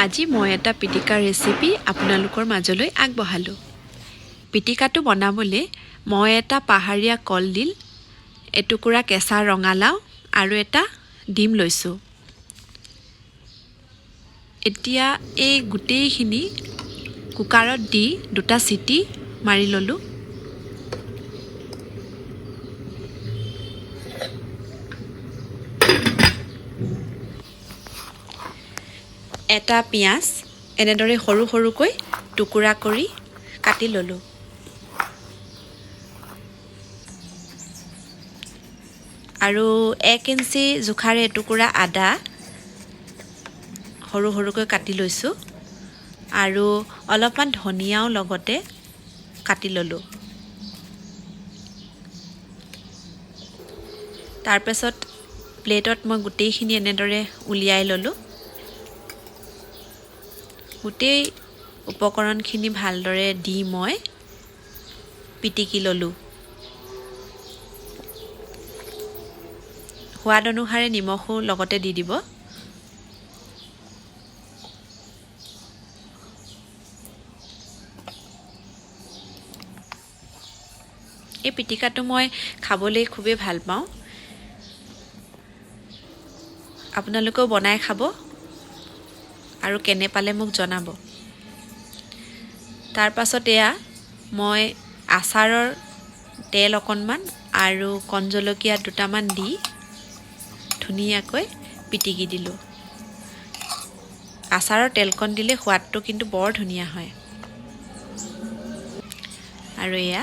আজি মই এটা পিটিকাৰ ৰেচিপি আপোনালোকৰ মাজলৈ আগবঢ়ালোঁ। পিটিকাটো বনাবলৈ মই এটা পাহাৰীয়া কলডিল, এটুকুৰা কেঁচা ৰঙালাও আৰু এটা ডিম লৈছোঁ। এতিয়া এই গোটেইখিনি কুকাৰত দি দুটা চিটি মাৰি ল'লোঁ। এটা পিঁয়াজ এনেদৰে সৰু সৰুকৈ টুকুৰা কৰি কাটি ল'লোঁ। আৰু 1 ইঞ্চি জোখাৰে এটুকুৰা আদা সৰু সৰুকৈ কাটি লৈছোঁ আৰু অলপমান ধনিয়াও লগতে কাটি ল'লোঁ। তাৰপাছত প্লেটত মই গোটেইখিনি এনেদৰে উলিয়াই ল'লোঁ। গোটেই উপকৰণখিনি ভালদৰে দি মই পিটিকি ল'লোঁ। সোৱাদ অনুসাৰে নিমখো লগতে দি দিব। এই পিটিকাটো মই খাবলৈ খুবেই ভাল পাওঁ। আপোনালোকেও বনাই খাব আৰু কেনে পালে মোক জনাব। তাৰপাছত এয়া মই আচাৰৰ তেল অকণমান আৰু কণ জলকীয়া দুটামান দি ধুনীয়াকৈ পিটিকি দিলোঁ। আচাৰৰ তেলকণ দিলে সোৱাদটো কিন্তু বৰ ধুনীয়া হয়। আৰু এয়া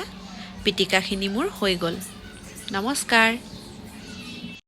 পিটিকাখিনি মোৰ হৈ গ'ল। নমস্কাৰ।